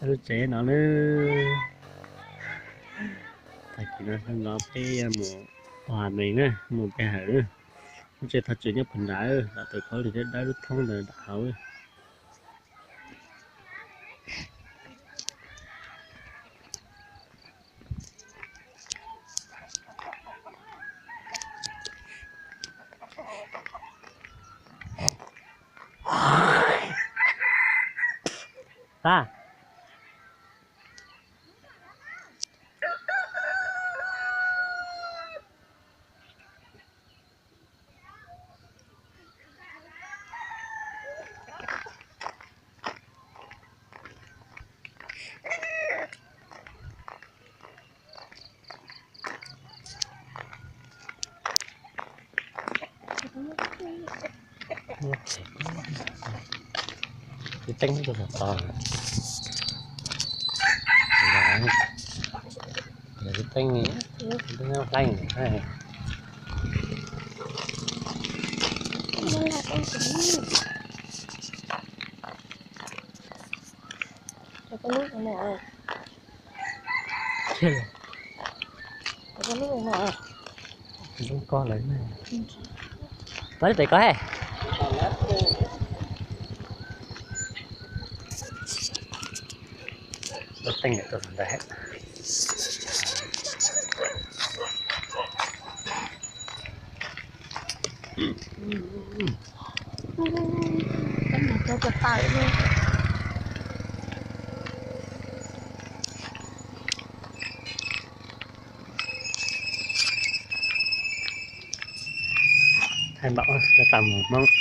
Lub tsev no na, tag kis no peb yuav mus ua nees na, mus pe hawm na. Lub tsev thaj tswm nyob puag nrad, lam tawm khaub lig thiab dawb lub thoob ntawd nram hauv. Tag. Tus teeb tus tos, tus teeb hlais. Lub ko lawm, tos tes ko he. Lub teeb ntawd tuaj ntawd he. Thaij npaum, tau mus Hmoob